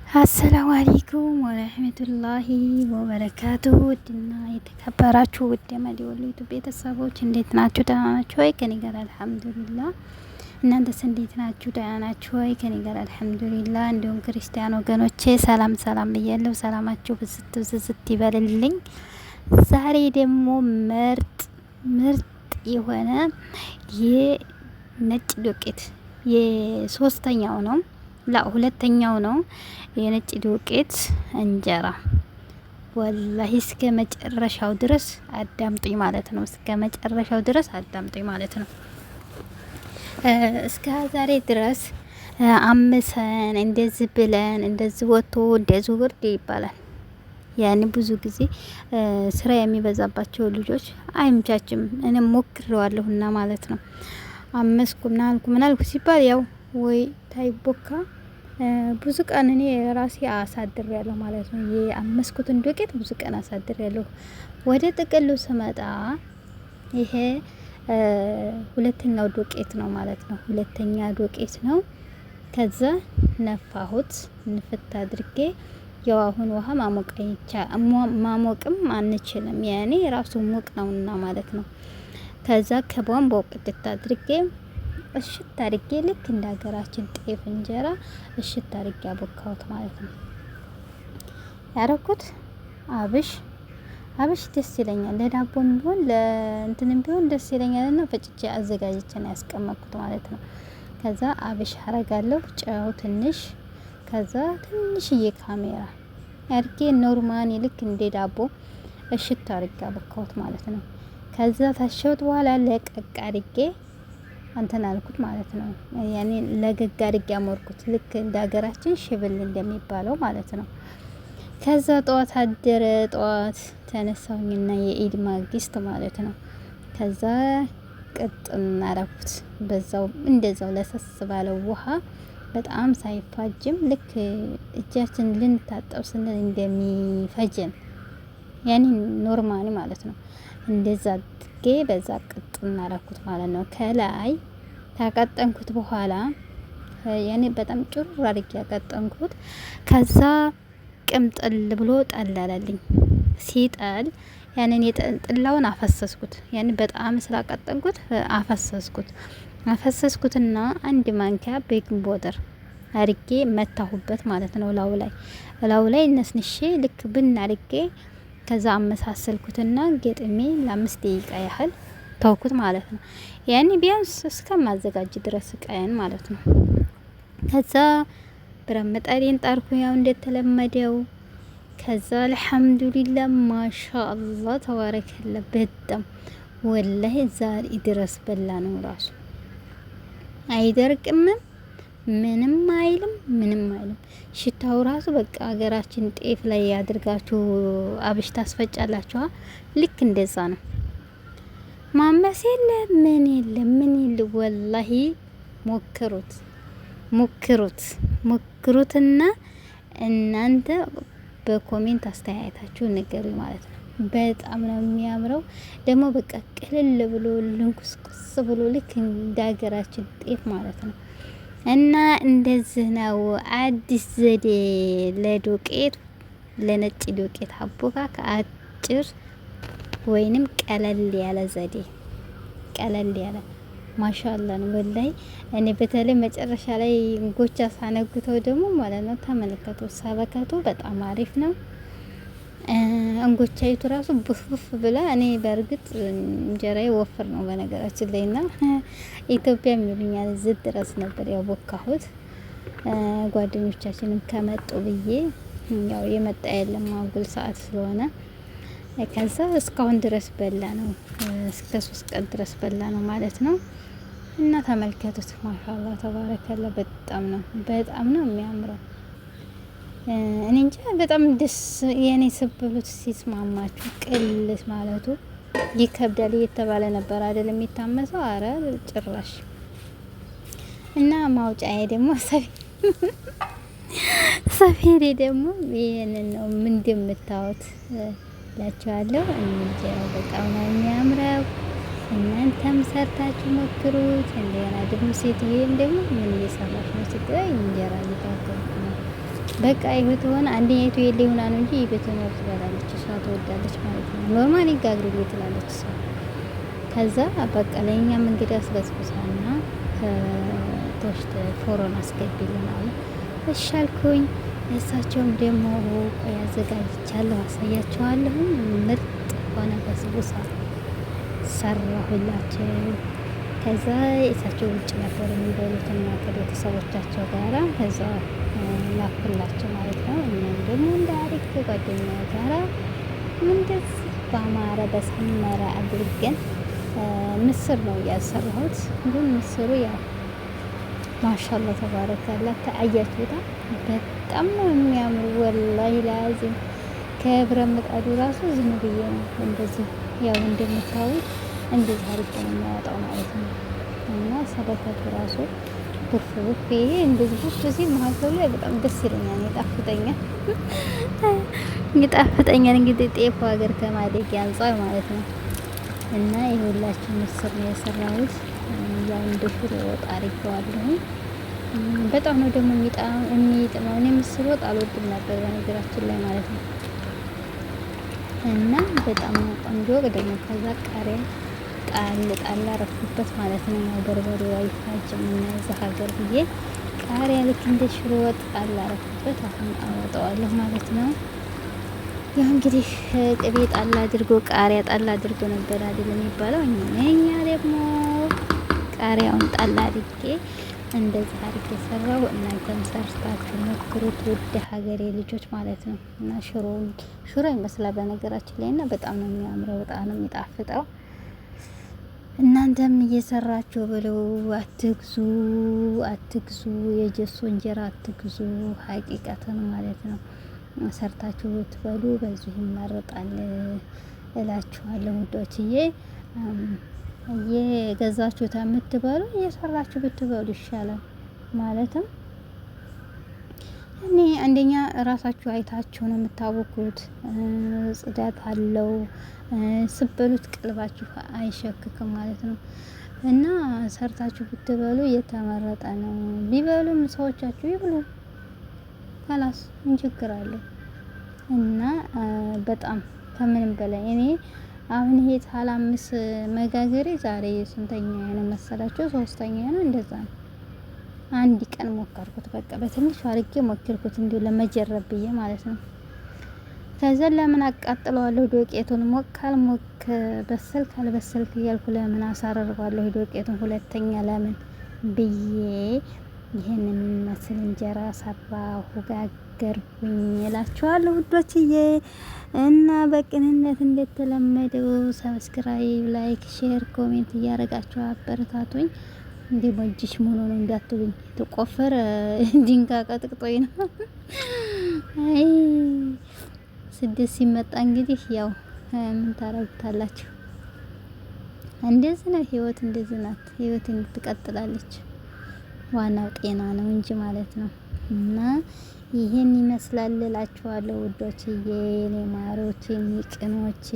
አሰላሙ አለይኩም ወረህመቱላሂ ወበረካቱሁ። ውድና የተከበራችሁ ውድ የመዲ ወሎ ዩቲዩብ ቤተሰቦች እንዴት ናችሁ? ደህና ናችሁ ወይ? ከኔ ጋር አልሐምዱሊላህ። እናንተስ እንዴት ናችሁ? ደህና ናችሁ ወይ? ከኔ ጋር አልሐምዱሊላህ። እንዲሁም ክርስቲያን ወገኖቼ ሰላም ሰላም ብያለሁ። ሰላማችሁ ብዝት ብዝት ይበልልኝ። ዛሬ ደግሞ ምርጥ ምርጥ የሆነ የነጭ ዱቄት የሶስተኛው ነው ላ ሁለተኛው ነው የነጭ ዱቄት እንጀራ። ወላሂ እስከ መጨረሻው ድረስ አዳምጡኝ ማለት ነው። እስከ መጨረሻው ድረስ አዳምጡኝ ማለት ነው። እስከ ዛሬ ድረስ አምሰን እንደዚህ ብለን እንደዚህ ወጥቶ እንደዚህ ውርድ ይባላል። ያኔ ብዙ ጊዜ ስራ የሚበዛባቸው ልጆች አይምቻችም። እኔ ሞክሬዋለሁና ማለት ነው። አመስኩ ምናልኩ ምናልኩ ሲባል ያው ወይ ታይቦካ ብዙ ቀን እኔ ራሴ አሳድር ያለሁ ማለት ነው። የአመስኩትን ዱቄት ብዙ ቀን አሳድር ያለሁ። ወደ ጥቅሉ ስመጣ ይሄ ሁለተኛው ዱቄት ነው ማለት ነው። ሁለተኛ ዱቄት ነው። ከዛ ነፋሁት ንፍት አድርጌ ያው አሁን ውሃ ማሞቅ ማሞቅም አንችልም፣ ያኔ ራሱ ሙቅ ነውና ማለት ነው። ከዛ ከቧንቧው ቅድት አድርጌ እሽት አድርጌ ልክ እንደ ሀገራችን ጤፍ እንጀራ እሽት አድርጌ አቦካሁት ማለት ነው። ያረኩት አብሽ አብሽ ደስ ይለኛል። ለዳቦም ቢሆን ለእንትንም ቢሆን ደስ ይለኛል እና ፈጭቼ አዘጋጅቼ ነው ያስቀመጥኩት ማለት ነው። ከዛ አብሽ አረጋለሁ፣ ጨው ትንሽ፣ ከዛ ትንሽዬ ካሜራ አድርጌ normally ልክ እንደ ዳቦ እሽት አድርጌ አቦካሁት ማለት ነው። ከዛ ታሸሁት በኋላ ለቀቅ አድርጌ እንትን አልኩት ማለት ነው። ያኔ ለገግ አድርጌ አሞርኩት ልክ እንደ ሀገራችን ሽብል እንደሚባለው ማለት ነው። ከዛ ጠዋት አደረ። ጠዋት ተነሳሁኝና የኢድ ማግስት ማለት ነው። ከዛ ቅጥን አረኩት በዛው እንደዛው ለሰስ ባለው ውሃ በጣም ሳይፋጅም ልክ እጃችን ልንታጠብ ስንል እንደሚፈጀን ያኔ normally ማለት ነው። እንደዛ አድርጌ በዛ ቅጥን አረኩት ማለት ነው። ከላይ ካቀጠንኩት በኋላ ያኔ በጣም ጭር አድርጌ ያቀጠንኩት። ከዛ ቅምጥል ብሎ ጠላለልኝ። ሲጠል ያንን የጥላውን አፈሰስኩት። ያንን በጣም ስላቀጠንኩት አፈሰስኩት። አፈሰስኩትና አንድ ማንኪያ baking powder አድርጌ መታሁበት ማለት ነው። ላው ላይ ላው ላይ ነስንሼ ልክ ብን አድርጌ ከዛ አመሳሰልኩትና ገጥሜ ለ5 ደቂቃ ያህል ተውኩት ማለት ነው። ያኔ ቢያንስ እስከማዘጋጅ ድረስ ቀን ማለት ነው። ከዛ ብረት ምጣዴን ጣርኩ ያው እንደተለመደው። ከዛ አልሐምዱሊላህ ማሻአላህ ተባረከላ። በጣም ወላሂ ዛሬ ድረስ በላ ነው ራሱ አይደርቅም፣ ምንም አይልም፣ ምንም አይልም። ሽታው ራሱ በቃ ሀገራችን ጤፍ ላይ ያድርጋችሁ አብሽ ታስፈጫላችኋ። ልክ እንደዛ ነው። ማመስ የለ ምን የለ ምን የለ። ወላሂ ሞክሩት፣ ሞክሩት፣ ሞክሩትና እናንተ በ comment አስተያየታችሁ ንገሩኝ ማለት ነው። በጣም ነው የሚያምረው። ደግሞ በቃ ቅልል ብሎ ልንኩስኩስ ብሎ ልክ እንደ ሀገራችን ጤፍ ማለት ነው። እና እንደዚህ ነው አዲስ ዘዴ ለዱቄት ለነጭ ዱቄት አቦካክ አጭር ወይንም ቀለል ያለ ዘዴ ቀለል ያለ ማሻአላ ነው። ወላሂ እኔ በተለይ መጨረሻ ላይ እንጎቻ ሳነግተው ደግሞ ማለት ነው ተመልከቱ፣ ሰበከቱ በጣም አሪፍ ነው። እንጎቻይቱ ራሱ ቡፍቡፍ ብላ እኔ በእርግጥ እንጀራዬ ወፍር ነው በነገራችን ላይ እና ኢትዮጵያ የሚሉኛል እዚህ ድረስ ነበር ያቦካሁት። ጓደኞቻችንም ከመጡ ብዬ ያው የመጣ የለም አጉል ሰዓት ስለሆነ ከዛ እስካሁን ድረስ በላ ነው፣ እስከ 3 ቀን ድረስ በላ ነው ማለት ነው። እና ተመልከቱት፣ ማሻአላህ ተባረከላ። በጣም ነው በጣም ነው የሚያምረው። እኔ እንጃ በጣም ደስ የኔ ስብሉት ሲስማማችሁ ቅልስ ማለቱ ይከብዳል እየተባለ ነበር አይደል የሚታመሰው? አረ ጭራሽ። እና ማውጫዬ ደግሞ ሰፌዴ ደግሞ ይህንን ነው ምን እንደምታዩት ላችኋለሁ። እንጀራው በጣም ነው የሚያምረው። እናንተም ሰርታችሁ ሞክሩት። እንደገና ደግሞ ሴትዬም ደግሞ ምን እየሰራሽ ነው ስትለኝ እንጀራ እየጋገርኩ ነው። በቃ ይሄ ሆነ አንደኛይቱ የለ ይሆና ነው እንጂ የቤት ኖር ትበላለች፣ እሷ ትወዳለች ማለት ነው። Normally ጋግሪልኝ ትላለች እሷ። ከዛ በቃ ለእኛም እንግዲህ አስበስብሳና toaster فرن አስገቢልን አለ። እሺ አልኩኝ። እሳቸውም ደግሞ ቆይ አዘጋጅቻለሁ አሳያቸዋለሁ። ምርጥ ሆነ በስቡሳ ሰራሁላቸው። ከዛ እሳቸው ውጭ ነበር የሚበሉት እና ከቤተሰቦቻቸው ጋራ ከዛ ላኩላቸው ማለት ነው። እኛም ደግሞ እንደ አሪፍ ከጓደኛዬ ጋራ እንደዚህ በአማረ በሰመረ አድርገን ምስር ነው እያሰራሁት። ግን ምስሩ ያው ማሻአላ ተባረከላ ተአያችሁታ በጣም ነው የሚያምሩ። ወላሂ ላዚም ከብረት ምጣዱ ራሱ ዝም ብዬ ነው እንደዚህ ያው እንደምታዩት እንደዚህ አድርጌ ነው የሚያወጣው ማለት ነው። እና ሰበከቱ ራሱ ቡፍ ቡፍ ይሄ እንደዚህ ቡፍ ሲል መሀከሉ ላይ በጣም ደስ ይለኛል፣ ይጣፍጠኛል ይጣፍጠኛል። እንግዲህ ጤፉ ሀገር ከማደግ አንጻር ማለት ነው። እና ይኸውላችሁ ምስር ነው የሰራሁት። ያው እንደ ሽሮ ወጥ አድርጌዋለሁ። በጣም ነው ደግሞ የሚጥመው። እኔ ምስር ወጥ አልወድም ነበር በነገራችን ላይ ማለት ነው። እና በጣም ነው ቆንጆ ደግሞ። ከዛ ቃሪያ ጣል ጣል አረኩበት ማለት ነው። ያው በርበሬው አይፋጅም እና እዛ ሀገር ብዬ ቃሪያ ልክ እንደ ሽሮ ወጥ ጣል አረኩበት። አሁን አወጣዋለሁ ማለት ነው። ያው እንግዲህ ቅቤ ጣል አድርጎ ቃሪያ ጣል አድርጎ ነበር አይደል የሚባለው። እኛ ደግሞ ቃሪያውን ጣል አድርጌ እንደዚህ አድርጌ ሰራው። እናንተም ሰርታችሁ ሞክሩት ውድ ሀገሬ ልጆች ማለት ነው። እና ሽሮ ሽሮ ይመስላል በነገራችን ላይ እና በጣም ነው የሚያምረው፣ በጣም ነው የሚጣፍጠው። እናንተም እየሰራችሁ ብለው አትግዙ፣ አትግዙ፣ የጀሶ እንጀራ አትግዙ። ሀቂቀትን ማለት ነው። ሰርታችሁ ብትበሉ በዚሁ ይመረጣል እላችኋለሁ ውዶችዬ። እየገዛችሁ ከምትበሉ እየሰራችሁ ብትበሉ ይሻላል። ማለትም እኔ አንደኛ እራሳችሁ አይታችሁ ነው የምታወቁት። ጽዳት አለው። ስበሉት ቀልባችሁ አይሸክክም ማለት ነው። እና ሰርታችሁ ብትበሉ የተመረጠ ነው። ቢበሉም ሰዎቻችሁ ይብሉ፣ خلاص ምን ችግር አለው? እና በጣም ከምንም በላይ እኔ አሁን ይሄ ታላምስ መጋገሬ ዛሬ ስንተኛ ነው መሰላችሁ? ሶስተኛ ነው እንደዛ ነው። አንድ ቀን ሞከርኩት፣ በቃ በትንሹ አድርጌ ሞከርኩት እንዲሁ ለመጀረብ ብዬ ማለት ነው። ከዛ ለምን አቃጥለዋለሁ ዶቄቱን ሞቅ ካልሞቅ በሰል ካልበሰልክ እያልኩ ለምን አሳረርዋለሁ ዶቄቱን ሁለተኛ ለምን ብዬ ይህን የሚመስል እንጀራ ሰራሁ ጋገርኩኝ እላችኋለሁ ውዶችዬ። እና በቅንነት እንደተለመደው subscribe፣ like፣ share፣ comment እያደረጋችሁ አበረታቱኝ። እንዴ በእጅሽ ምን ሆኖ እንዳትሉኝ፣ የተቆፈረ ድንጋይ ቀጥቅጦኝ ነው። አይ ስደት ሲመጣ እንግዲህ ያው ምን ታረጉታላችሁ? እንደዚህ ነው ህይወት፣ እንደዚህ ናት ህይወት፣ ትቀጥላለች። ዋናው ጤና ነው እንጂ ማለት ነው። እና ይህን ይመስላል እላችኋለሁ ውዶችዬ፣ የኔ ማሮች፣ የኔ ቅኖች።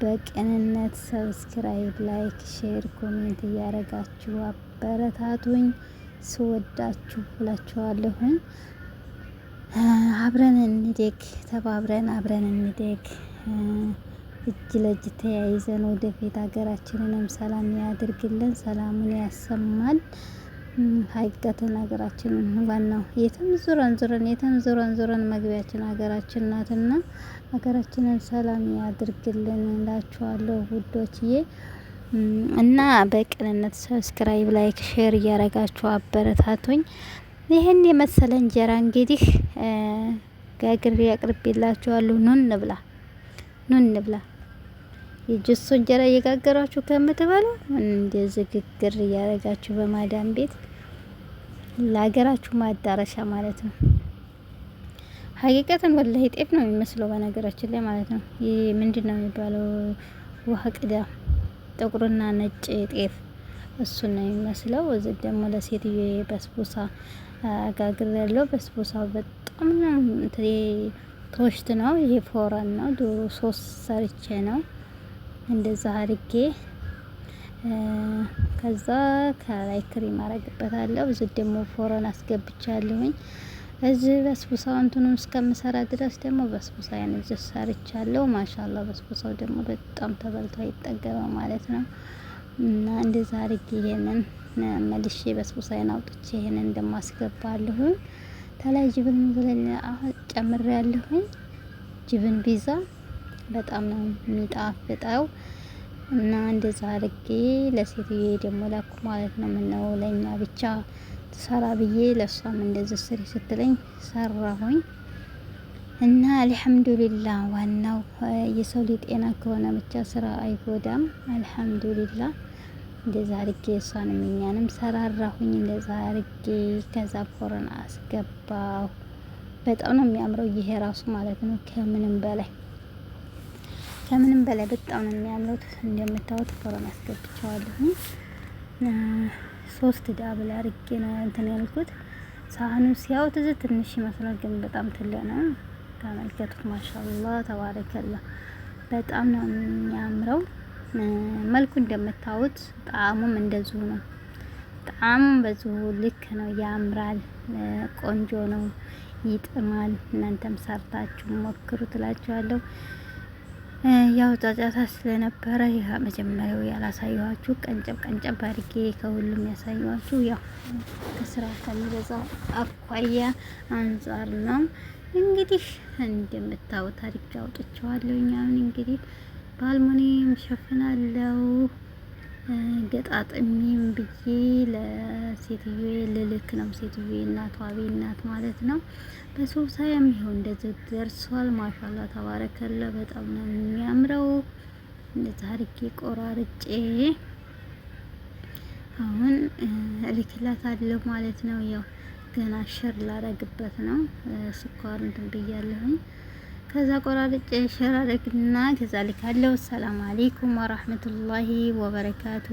በቅንነት subscribe፣ like፣ share፣ comment እያረጋችሁ አበረታቱኝ። ስወዳችሁ እላችኋለሁኝ። አብረን እንደግ፣ ተባብረን አብረን እንደግ፣ እጅ ለእጅ ተያይዘን ወደፊት ሀገራችንንም ሰላም ያድርግልን፣ ሰላሙን ያሰማል። ሀቂቀትን ሀገራችንን ዋናው የትም ዙረን ዙረን የትም ዙረን ዙረን መግቢያችን ሀገራችን ናትና ሀገራችንን ሰላም ያድርግልን እላችኋለሁ ውዶችዬ። እና በቅንነት subscribe፣ like፣ share እያረጋችሁ አበረታቱኝ። ይህን የመሰለ እንጀራ እንግዲህ ጋግሬ አቅርቤላችኋለሁ። ኑ እንብላ፣ ኑ እንብላ። የጀሶ እንጀራ እየጋገራችሁ ከምትበሉ እንደዚህ ግግር እያረጋችሁ በማዳም ቤት ለሀገራችሁ ማዳረሻ ማለት ነው። ሀቂቀትን ወላሂ ጤፍ ነው የሚመስለው በነገራችን ላይ ማለት ነው። ይህ ምንድን ነው የሚባለው? ውሃ ቅዳ ጥቁርና ነጭ ጤፍ እሱን ነው የሚመስለው። እዚህ ደግሞ ለሴትዮ በስቡሳ አጋግር ያለው በስቡሳው በጣም ነው toast ነው። ይሄ فرن ነው። ዶሮ ሶስ ሰርቼ ነው እንደዛ አድርጌ ከዛ ከላይ ክሪም አረግበታለሁ። እዚህ ደግሞ فرن አስገብቻለሁኝ። እዚህ በስቡሳው እንትኑን እስከምሰራ ድረስ ደግሞ በስቡሳዬን እዚህ ሰርቻለሁ። ማሻአላ በስቡሳው ደግሞ በጣም ተበልቶ አይጠገበም ማለት ነው። እና እንደዛ አድርጌ ይሄንን መልሼ በስቡሳዬን አውጥቼ ይሄንን እንደማስገባለሁኝ ተላይ جبن አሁን ጨምሬያለሁኝ። جبن ፒዛ በጣም ነው የሚጣፍጠው። እና እንደዛ አድርጌ ለሴትዬ ደግሞ ላኩ ማለት ነው። ምነው ለእኛ ብቻ ትሰራ ብዬ ለእሷም እንደዚህ ስሪ ስትለኝ ሰራሁኝ። እና አልሐምዱሊላህ ዋናው የሰው ልጅ ጤና ከሆነ ብቻ ስራ አይጎዳም። አልሐምዱሊላህ እንደዛ አድርጌ እሷንም እኛንም ሰራራሁኝ። እንደዛ አድርጌ ከዛ فرن አስገባሁ። በጣም ነው የሚያምረው ይሄ ራሱ ማለት ነው። ከምንም በላይ ከምንም በላይ በጣም ነው የሚያምረው። እንደምታዩት فرن አስገብቼዋለሁ። ሶስት double አድርጌ ነው እንትን ያልኩት። ሳህኑ ሲያዩት እዚህ ትንሽ ይመስላል፣ ግን በጣም ትልቅ ነው። ተመልከቱት። ማሻአላህ ተባረከላ። በጣም ነው የሚያምረው መልኩ እንደምታዩት፣ ጣዕሙም እንደዚሁ ነው። ጣዕሙም በዚሁ ልክ ነው። ያምራል፣ ቆንጆ ነው፣ ይጥማል። እናንተም ሰርታችሁ ሞክሩ ትላችኋለሁ። ያው ጫጫታ ስለነበረ መጀመሪያው ያላሳየኋችሁ ቀንጨብ ቀንጨብ አድርጌ ከሁሉም ያሳየኋችሁ ያው ከስራው ከሚበዛው አኳያ አንጻር ነው። እንግዲህ እንደምታዩት አድርጌ አውጥቼዋለሁ። አሁን እንግዲህ በአልሙኒየም ሸፍናለሁ ገጣጥሜም ብዬ ለሴትዮ ልልክ ነው። ሴትዮ እናቷ ቤት ናት ማለት ነው። በሶብሳያም ይኸው እንደዚህ ደርሷል። ማሻላ ተባረከላ። በጣም ነው የሚያምረው። እንደዚህ አድርጌ ቆራርጬ አሁን እልክላታለሁ ማለት ነው። ያው ገና share ላረግበት ነው። ስኳር እንትን ብያለሁኝ። ከዛ ቆራርጬ share አረግና ከዛ ልካለሁ። ሰላም አለይኩም ወራህመቱላሂ ወበረካቱ።